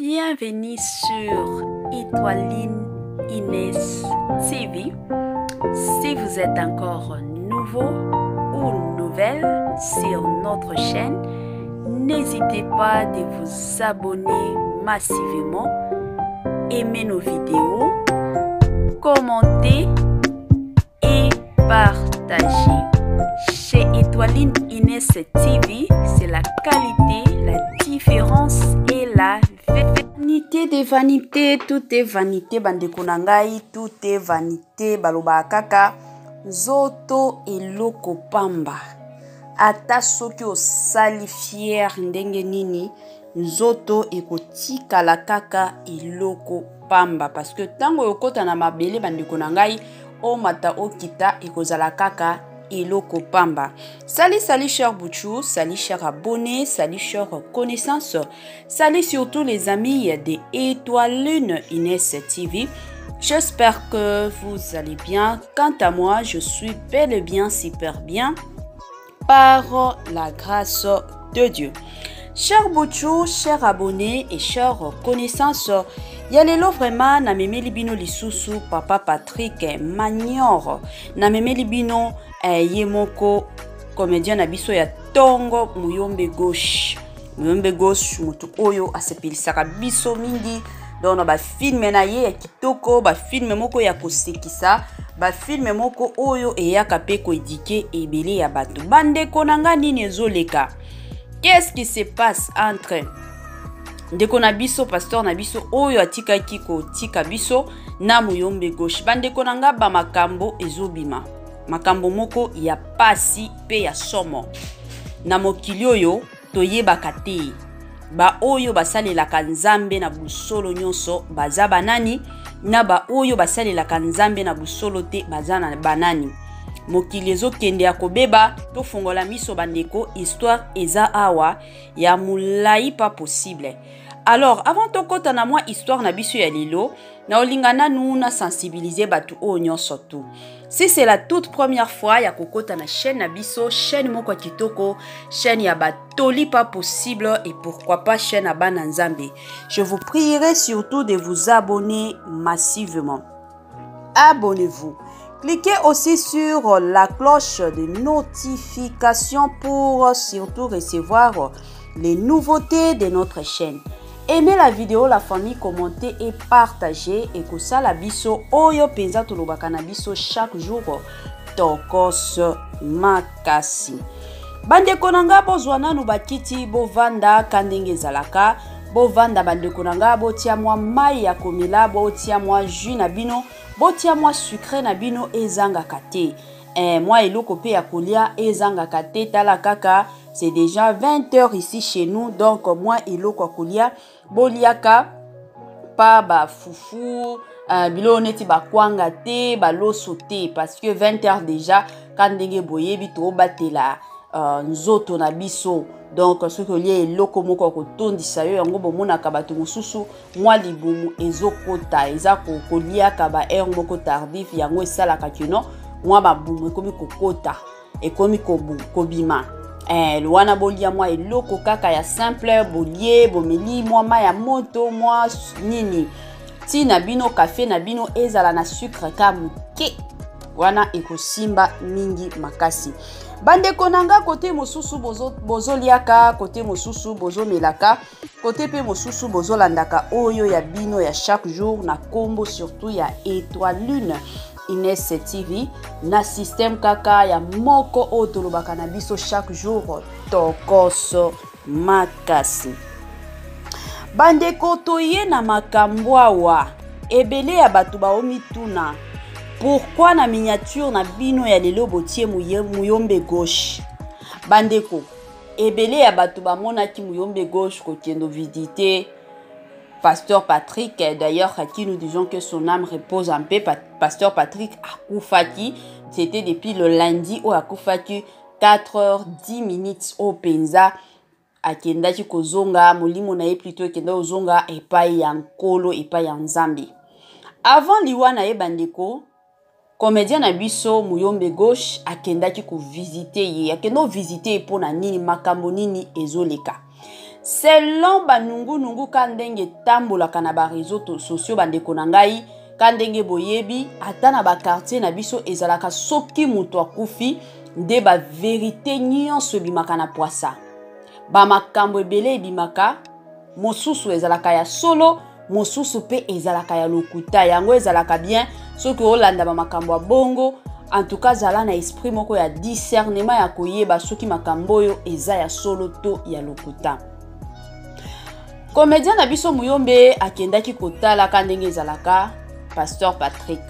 Bienvenue sur Étoiline Inès TV. Si vous êtes encore nouveau ou nouvelle sur notre chaîne, n'hésitez pas de vous abonner massivement, aimer nos vidéos, commenter et partager. Chez Étoiline Inès TV, c'est la qualité, la différence et la vanité de vanité, tout est vanité, bandeko na ngai, tout est vanité, balobaka kaka nzoto eloko pamba. Ata soki osali fier ndenge nini, nzoto ekotikala kaka eloko pamba parce que ntango okota na mabele bandeko na ngai omata okita ekozala kaka eloko pamba. Salut, salut cher Bouchou, salut cher abonné, salut cher connaissance, salut surtout les amis de Étoile Lune Inès TV. J'espère que vous allez bien. Quant à moi, je suis bel et bien super bien par la grâce de Dieu. Cher Bouchou, cher abonné et cher connaissance, ya lelo vraiment namemeli bino lisusu papa Patrick Manior. Namemeli bino ye moko comédien na biso ya tongo Muyombe Gauche. Muyombe Gauche mutu oyo asepelisaka biso mingi donc na ba film na ye ya kitoko, ba film moko ya kosekisa, ba film moko oyo eyaka pe koedike ebele ya bato. Bandeko na nga nini ezoleka? Qu'est-ce qui se passe entre ndeko na biso pasteur na biso oyo atikaki kotika biso na Muyombe Gauche? Bandeko na nga ba makambo ezobima, makambo moko ya pasi pe ya somo na mokili oyo toyebaka te. Ba oyo basalelaka Nzambe na busolo nyonso baza banani, na ba oyo basalelaka Nzambe na busolo te baza na banani. Mokili ezokende ya kobeba, tofongola miso bandeko, histoire eza awa ya molai pas possible. Alors avant tokota na mwa histoire na biso ya lelo, na olinga nanu na sensibiliser bato oyo nyonso tu. Si c'est la toute première fois ya kokota na chaîne na biso, chaîne moko ya kitoko, chaîne ya batoli pas possible et pourquoi pas chaîne ya bana Nzambe, je vous prierai surtout de vous abonner massivement. Abonnez-vous. Cliquez aussi sur la cloche de notification pour surtout recevoir les nouveautés de notre chaîne. Aimez la vidéo, la famille, commentez et partagez. Et kosala biso oyo penza tolobaka na biso chaque jour tokos makasi. Bandeko na nga bozwa nanu bakiti bovanda ka ndenge ezalaka, bovanda bandeko na nga, botia mwa mai ya komela, botia mwa jus na bino, botia mwa sucré na bino ezangaka te. Mwa eloko pe ya kolia ezangaka te. Tala kaka, c'est déjà 20 heures ici chez nous, donc mwa eloko ya kolia boliaka pa ba fufu, biloko neti ba kwanga te, ba loso te, parce que 20 heures déjà ka ndenge boyebi tobatela nzoto na biso. Donc soki olie eloko moko ya kotondisa yo, yango bomonaka bato mosusu mwa libumu ezokota, eza koliaka ba heure moko tardif, yango esalaka kino mwa mabumu ekomi kokota, ekomi kobima. Wana bolia mwa eloko kaka ya simple, bolie, bomeli mwa mai ya moto, mwa nini ti na bino, kafe na bino ezala na sucre ka moke, wana ekosimba mingi makasi. Bandeko na nga, kote mosusu bozoliaka, kote mosusu bozomelaka, kote pe mosusu bozolandaka oyo ya bino ya chaque jour na kombo surtout ya Étoile Lune Inès TV na système kaka ya moko oyo tolobaka na biso chaque jour tokoso makasi. Bandeko, toye na makambo awa ebele ya bato baomituna pourquoi na miniature na bino ya lelo botie Muyombe Gauche. Bandeko, ebele ya bato bamonaki Muyombe Gauche kokende visiter Pasteur Patrick, d'ailleurs, à qui nous disons que son âme repose en paix. Pasteur Patrick akufaki, c'était depuis le lundi où akufaki quatre heures dix minutes au Penza. Akendaki kozonga, molimo na ye plutôt ekenda kozonga epai ya Nkolo, epai ya Nzambe. Avant liwa na ye bandeko, comédien na biso Muyombe Gauche akendaki kovisite ye. Akenda kovisite ye mpona nini, makambo nini ezoleka. Selon banungunungu ka ndenge etambolaka na bareseau sociaux, bandeko na ngai, ka ndenge boyebi, ata na baquartier na biso ezalaka soki moto akufi nde baverité nyonso ebimaka na pwasa, bamakambo ebele ebimaka, mosusu ezalaka ya solo, mosusu mpe ezalaka ya lokuta. Yango ezalaka bien soki olanda bamakambo ya bongo. En tout cas, zala na esprit moko ya discernement ya koyeba soki makambo oyo eza ya solo to ya lokuta. Comédien na biso Muyombe akendaki kotalaka ndenge ezalaka pasteur Patrick.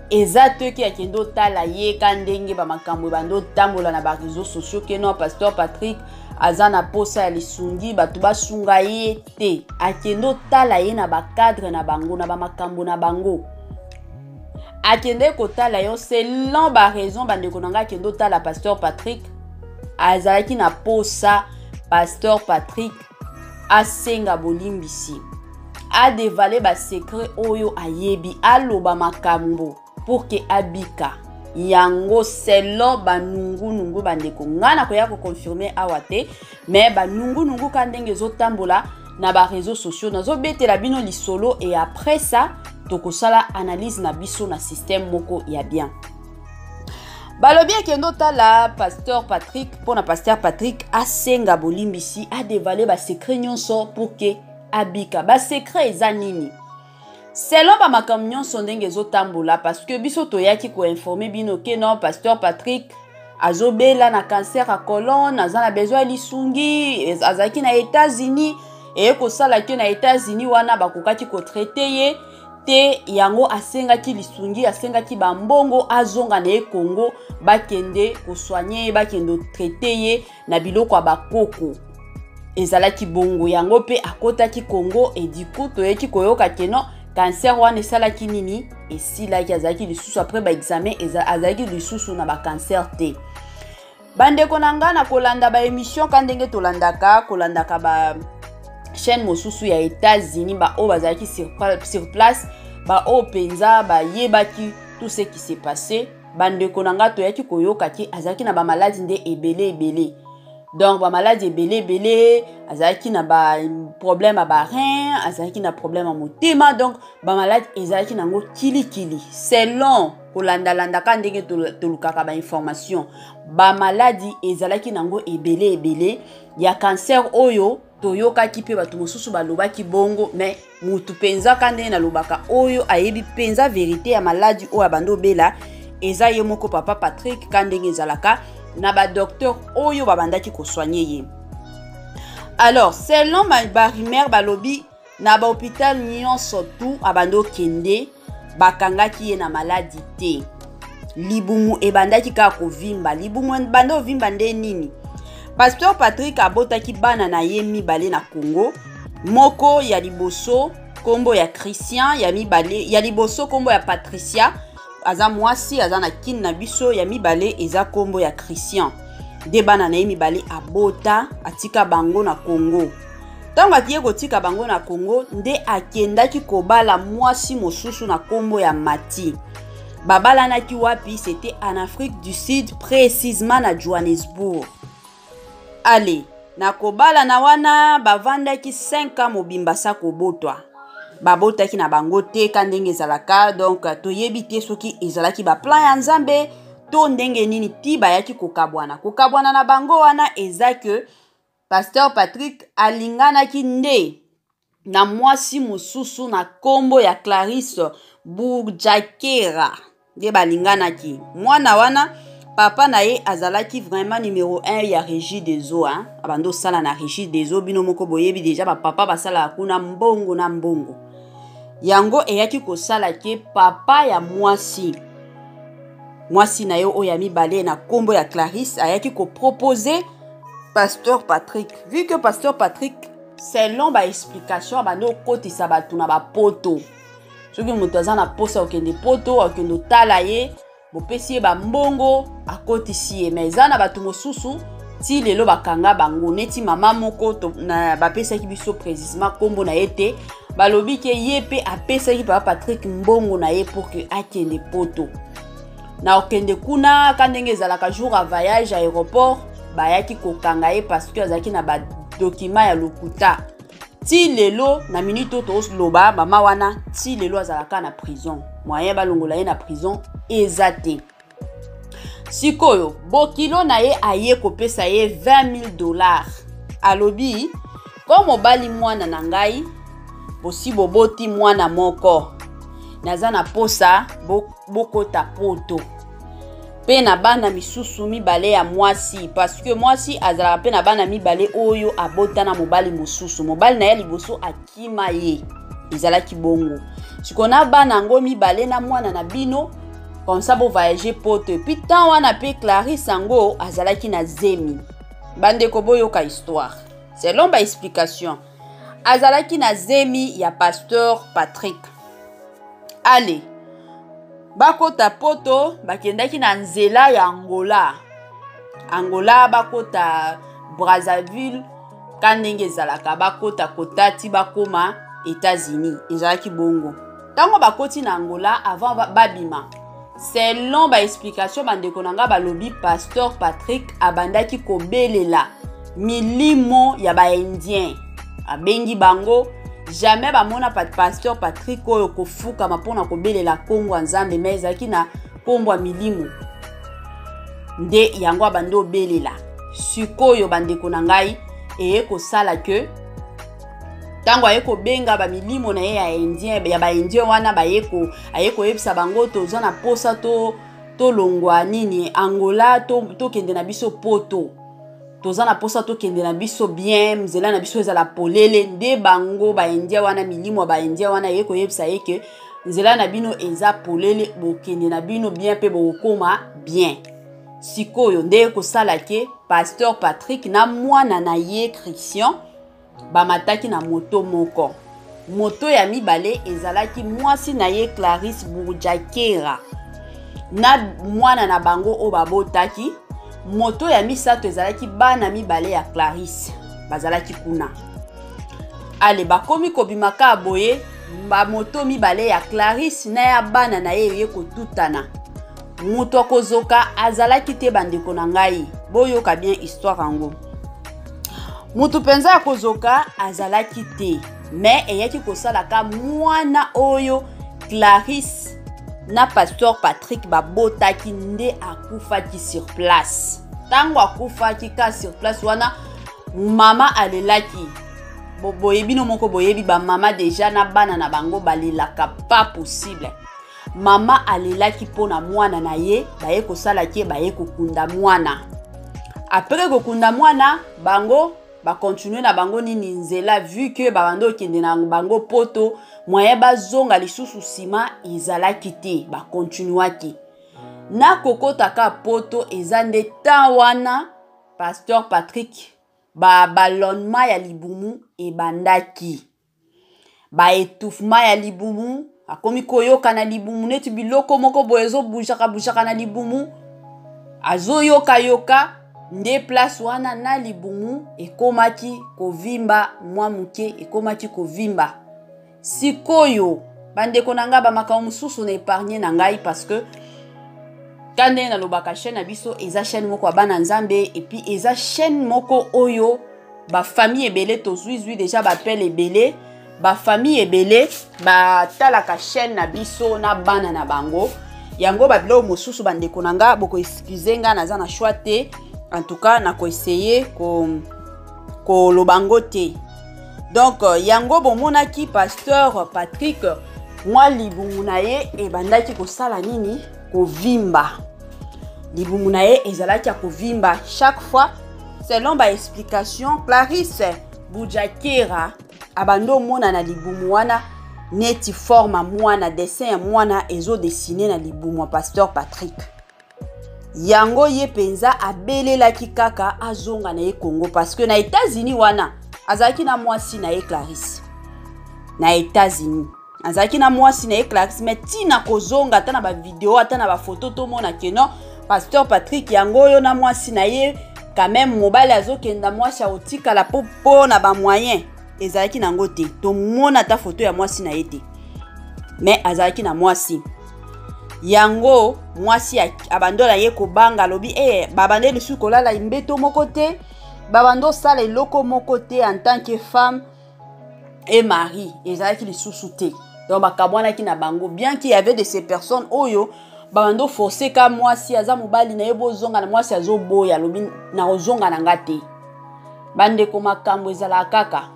Eza te ke akende otala ye ka ndenge bamakambo ebandi otambola na bareseau sociaux ke non, pasteur Patrick aza na posa ya lisungi, bato basunga ye te. Akende otala ye na bacadre na bango, na bamakambo na bango. Akende kotala yo selon baraison. Bandeko na ngai, akende otala pasteur Patrick, azalaki na posa pasteur Patrick asenga bolimbisi, adévoiler basecret oyo ayebi, aloba makambo pour ke abika. Yango selon banungunungu, bandeko, ngai nakoya koconfirmer awa te, mais banungunungu ka ndenge ezotambola na bareseau sociaux, nazobetela bino lisolo et après ça tokosala analyse na biso na système moko ya bien. Balobi akende otala pasteur Patrick mpona pasteur Patrick asenga bolimbisi, adévoiler basecret nyonso pour ke abika. Basecret eza nini? Selon bamakambo nyonso ndenge ezotambola, parce que biso toyaki koinformer bino ke non, pasteur Patrick azobela na cancer ya colon, aza na besoin ya lisungi, azalaki na États-Unis. Eye kosala ke na États-Unis wana bakokaki kotraiter ye te. Yango asengaki lisungi, asengaki bambongo, azonga na ye Congo, bakende kosoigner ye, bakende kotraiter ye na biloko ya bakoko. Ezalaki bongo. Yango mpe akotaki Congo et du coup toyeki koyoka ke non, cancer wana esalaki nini? Esilaki. Azalaki lisusu, après baexamen, azalaki lisusu na bacancer te. Bandeko na ngai, na kolanda baémission ka ndenge tolandaka, kolandaka ba chaîne mosusu ya États-Unis, baoyo bazalaki sur place, baoyo mpenza bayebaki tout ce qui s'est passé, bandeko na ngai, toyaki koyoka ke azalaki na bamaladi nde ebele ebele. Donc bamaladi ebele ebele, azalaki na baproblème ya barein, azalaki na problème ya motema. Donc bamaladi ezalaki nango kilikili. Selon kolandalandaka ndenge tolukaka bainformation, bamaladi ezalaki nango ebele ebele. Ya cancer oyo toyokaki mpe bato mosusu balobaki bongo, mais mutu mpenza, ka ndenge nalobaka, oyo ayebi mpenza vérité ya maladi oyo abandi obela eza ye moko papa Patrick, ka ndenge ezalaka na badocteur oyo babandaki kosoigner ye. Alors, selon barumeur, balobi na bahôpital nyonso tu abandi okende, bakangaki ye na maladi te. Libumu ebandaki kaka kovimba. Libumu ebandi ovimba nde nini? Pasteur Patrick abotaki bana na ye mibale na Congo. Moko ya liboso nkombo ya Christian, ya mibale, ya liboso nkombo ya Patricia, aza mwasi, aza na kini na biso. Ya mibale eza nkombo ya Christian. Nde bana na ye mibale abota, atika bango na Congo. Ntango akie kotika bango na Congo, nde akendaki kobala mwasi mosusu na nkombo ya Mati. Babalanaki wapi? C'était en Afrique du Sud, précisement na Johannesburg. Ale na kobalana wana, bavandaki 5 ans mobimba sa kobotwa. Babotaki na bango te, ka ndenge ezalaka. Donc toyebi te soki ezalaki baplan ya Nzambe to ndenge nini ti bayaki kokabwana. Kokabwana na bango wana eza ke pasteur Patrick alinganaki nde na mwasi mosusu na nkombo ya Clarisse Burjakera. Nde balinganaki. Mwana wana, papa na ye azalaki vraiment numéro 1 ya Régie des eaux, hein? Abandi osala na Régie des eaux. Bino moko boyebi déjà, bapapa basalaka kuna mbongo na mbongo. Yango eyaki kosala ke papa ya mwasi, mwasi na ye oyo ya mibale na nkombo ya Clarisse, ayaki koproposer pasteur Patrick. Vu que pasteur Patrick, selon baexplication, abandi okotisa bato na bapoto, soki moto aza na posa okende poto, akende otala ye, bopesi ye bambongo, akotisi ye. Mais eza na bato mosusu ti lelo bakanga bango, neti mama moko to, na, bapesaki biso précisement nkombo na ye te. Balobi ke ye mpe apesaki papa Patrick mbongo na ye pour ke akende poto. Na okende kuna, ka ndenge ezalaka, jour ya voyage, aéroport bayaki kokanga ye parce que azalaki na ba document ya lokuta. Ti lelo na minute oyo tozoloba, mama wana ti lelo azalaka na prison, moyen balongola ye na prison eza te. Sikoyo bokilo na ye aye kopesa ye 20 000 $. Alobi ko mobali mwana na ngai, bosi boboti mwana moko, naza na posa bokota poto mpe na bana misusu mibale ya mwasi, parce que mwasi azalaka mpe na bana mibale oyo abota na mobali mosusu. Mobali na ye liboso akima ye, ezalaki bongo. Sikoyo na bana yango mibale na mwana na bino, comme ça bovoyage poto. Et puis temps wana mpe Clarisse yango azalaki na zemi. Bandeko, boyoka histoire. Selon baexplication, azalaki na zemi ya pasteur Patrick. Ale bakota poto, bakendaki na nzela ya Angola. Angola, bakota Brazzaville, ka ndenge ezalaka, bakota kota ti bakóma États-Unis. Ezalaki bongo. Ntango bakoti na Angola, avant babima, selon baexplication, bandeko na nga, balobi pasteur Patrick abandaki kobelela milimo ya baindien, abengi bango. Jamais bamona pasteur Patrick oyo kofukama mpona kobelela nkombo ya Nzambe, me ezalaki na nkombo ya milimo nde yango abandi obelela. Sikoyo, bandeko na ngai, eye kosala ke ntango aye kobenga bamilimo na ye ya indien, ya baindien wana, baye ko, aye koyebisa bango: toza na posa to tolongwa nini, Angola, tokende to na biso poto, toza na mposa tokende na biso bien, nzela na biso ezala polele. Nde bango baindia wana, milimo ya baindia wana eye koyebisa ye ke nzela na bino eza polele, bokende na bino bien mpe bokokóma bien. Sikoyo nde kosala ke pasteur Patrick na mwana na ye Christian bamataki na moto moko. Moto ya mibale ezalaki mwasi na ye Clarisse Burjakera na mwana na bango oyo babotaki. Moto ya misato ezalaki bana mibale ya Clarisse, bazalaki kuna. Ale bakomi kobima kaka boye, bamoto mibale ya Clarisse na ya bana na ye eye kotutana, moto akozoka azalaki te. Bandeko na ngai, boyoka bien histoire yango. Moto mpenza ya kozoka azalaki te, me eyaki kosalaka mwana oyo Clarisse na pasteur Patrick babotaki nde akufaki sur place. Ntango akufaki ka sur place wana, mama alelaki. Boyebi bino moko, boyebi bamama déjà na bana na bango balelaka pas possible. Mama alelaki mpo na mwana na ye. Baye kosalaki ye, baye kokunda mwana. Après kokunda mwana, bango bakontinue na bango nini, nzela, vu que babanda okende na bango poto, moyen bazonga lisusu nsima ezalaki te. Bakontinuaki na kokotaka poto. Eza nde temps wana pasteur Patrick baballonnement ya libumu ebandaki, baétouffement ya libumu. Akomi koyoka na libumu neti biloko moko boye ezobujaka bujaka na libumu, azoyokayoka. Nde place wana na libumu ekomaki kovimba mwa moke, ekomaki kovimba. Sikoyo, bandeko na ngai, bamakambo mosusu na épargne na ngai, parce que ka ndenge nalobaka, chaîne na biso eza chaîne moko ya bana Nzambe, et puis eza chaîne moko oyo bafamille ebele tozwizwi déjà baappel ebele, bafamille ebele batalaka chaîne na biso na bana na bango. Yango babiloko mosusu, bandeko na nga, bokoexcuse nga, naza na choix te. En tout cas nakoessayer koloba yango te. Donc yango bomonaki pasteur Patrick, mwa libumu na ye ebandaki kosala nini, kovimba. Libumu na ye ezalaki ya kovimba chaque fois. Selon baexplication, Clarisse Bujakera abandi omona na libumu wana neti forme ya mwana, dessin ya mwana ezodessiner na libumu ya pasteur Patrick. Yango ye mpenza abelelaki kaka azonga na ye Congo, parce que na États-Unis wana azalaki na mwasi na ye Clarisse. Na États-Unis azalaki na mwasi na ye Clarisse, mais ntina kozonga, ata na bavideo, ata na bafoto, tomona ke non, pasteur Patrick yango oyo na mwasi na ye. Quand même mobali azokenda, mwasi akotikala mpo na bamoyen ezalaki nango te. Tomona ata foto ya mwasi na ye te, mais azalaki na mwasi. Yango mwasi abandola ye kobanga, alobi e babande lisusu kolala mbeto moko te. Babanda osala eloko moko te en tant que femme et mari, ezalaki lisusu te. Donc bakabwanaki na bango, bien qu'il y avait de ces personnes oyo babanda oforce ka mwasi aza mobali na ye, bozonga na mwasi azoboya, alobi nakozonga na nga te. Bandeko, makambo ezalaka kaka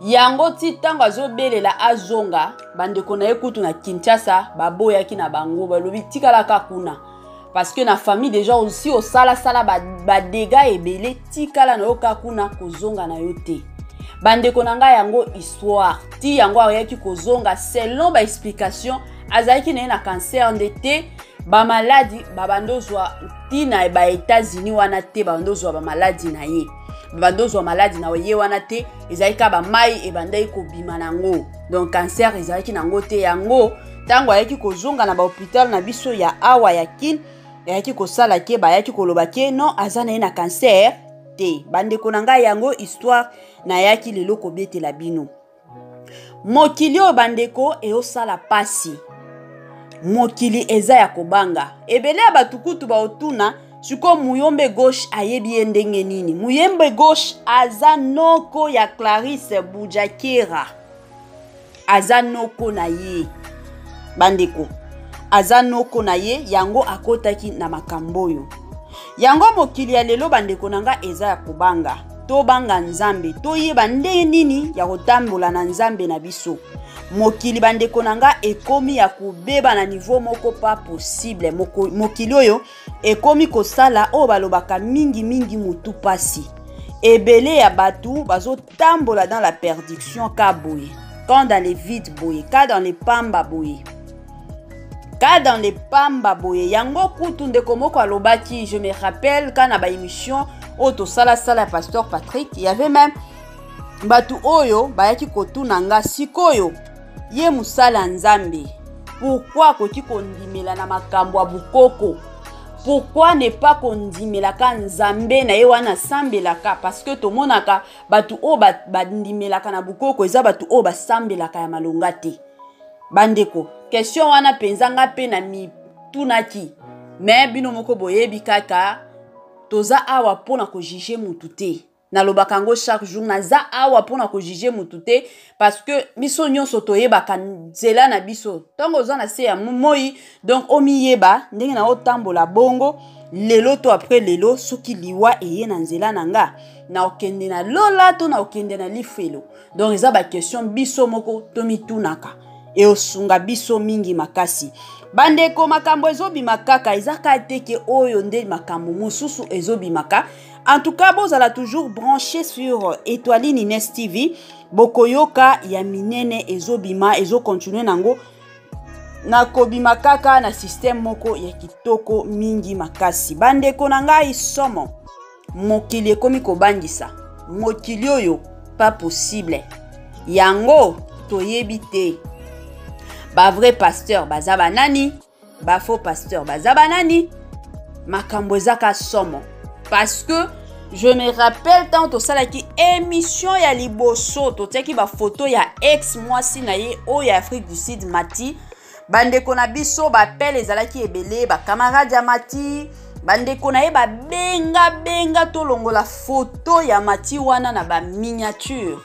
yango ti ntango azobelela azonga. Bandeko na ye kutu na Kinshasa baboyaki na bango, balobi tikalaka kuna, parce que na famille déjà aussi osalasala badégâts ba ebele, tikala na yo kaka kuna, kozonga na yo te. Bandeko na ngai, yango histoire ti yango ayaki kozonga. Selon baexplication, azalaki na ye na cancer nde te, bamaladi babanda ozwa ntina ba États-Unis wana te, babanda ozwa bamaladi na ye, babanda ozwa maladi na ye wana te, ezalaki kaka bamai ebandaki kobima nango, donc cancer ezalaki nango te. Yango ntango ayaki kozonga na bahôpital na biso ya awa ya Kine, ayaki kosala ke bayaki koloba ke non, aza na ye na cancer te. Bandeko na ngai, yango histoire nayaki lelo kobetela bino. Mokili oyo, bandeko, eosala pasi. Mokili eza ya kobanga. Ebele ya bato kutu baotuna sikoyo Muyombe Gauche ayebi ye ndenge nini. Muyombe Gauche aza noko ya Clarisse Bujakera, aza noko na ye. Bandeko, aza noko na ye, yango akotaki na makambo oyo. Yango mokili ya lelo, bandeko na nga, eza ya kobanga. Tobanga Nzambe, toyeba ndenge nini ya kotambola na Nzambe na biso. Mokili, bandeko na nga, ekomi ya kobeba na niveau moko pas possible. Mokili oyo ekomi kosala oyo balobaka mingimingi motu pasi. Ebele ya bato bazotambola dans la perdition ka boye, quand dans les vides boye, ka dans les pamba boye, ka dans les pamba boye. Yango kutu ndeko moko alobaki, je me rappelle ka na baémission oyo tosalasala ya pasteur Patrick, y avait même bato oyo bayaki kotuna nga sikoyo ye mosala Nzambe, pourquoi akoki kondimela na makambo ya bokoko? Pourquoi ne pas kondimelaka Nzambe na ye wana asambelaka? Parce que tomonaka bato oyo bandimelaka na bokoko eza bato oyo basambelaka ya malonga te. Bandeko, question wana mpenza nga mpe na mitunaki, me bino moko boyebi kaka toza awa mpona kojuger mutu te. Nalobaka yango chaque jour, naza awa mpona kojuger mutu te, parce que biso nyonso toyebaka nzela na biso. Ntango oza na se ya moi, donc omiyeba ndenge na otambola bongo. Lelo to après lelo, soki liwa eye na nzela na nga, na okende na lola to na okende na lifelo? Donc eza baquestion biso moko tomitunaka, eosunga biso mingi makasi. Bandeko, makambo ezobima kaka, eza kaka te ke oyo nde makambo mosusu ezobimaka. En tout cas, bozala toujours branché sur Étoiline Ines TV, bokoyoka ya minene ezobima, ezokontinue nango nakobima kaka na système moko ya kitoko mingi makasi. Bandeko na ngai, somo, mokili ekomi kobangisa. Mokili oyo pas possible. Yango toyebi te bavrai pasteur baza banani, bafaux pasteur baza banani. Makambo ezaka somo, parce que je me rappelle ntango tosalaki émission ya liboso, totiaki bafoto ya ex mwasi na ye oyo ya Afrique du Sud, Mati. Bandeko na biso, baappel ezalaki ebele, bakamarade ya Mati, bandeko na ye babengabenga tolongola foto ya Mati wana na baminiature.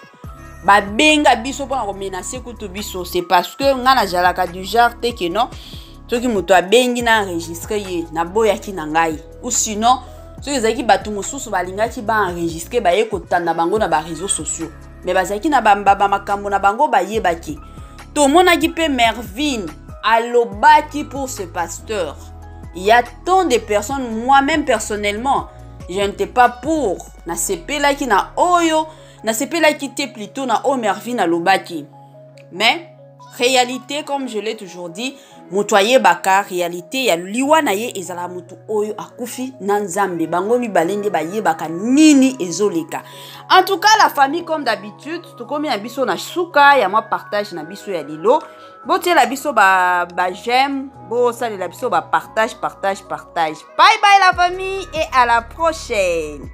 Babenga biso mpona komenacer kutu biso. C'est parce que nga nazalaka du genre te ke non, soki moto abengi na enregistre ye, naboyaki na ngai. Ou sinon soki ezalaki bato mosusu balingaki baenregistre, baye kotanda bango na baréseaux sociaux, mais bazalaki na bamakambo na bango bayebaki. Tomonaki mpe Mervine alobaki pour ce pasteur. Il y a tant de personnes, moi-même personnellement je n'étais pas pour, nasepelaki na oyo, nasepelaki te plutôt na oyo Mervine alobaki. Mais réalité, comme je l'ai toujours dit, moto ayebaka réalité ya liwa na ye ezala moto oyo akufi na Nzambe. Bango mibale nde bayebaka nini ezoleka. En tout cas, la famille, comme d'habitude, tokomi na biso na suka ya mwa partage na biso ya lelo. Botiela biso ba j'aime, ba bosalela biso bapartage, partage, partage. Bye bye la famille et à la prochaine.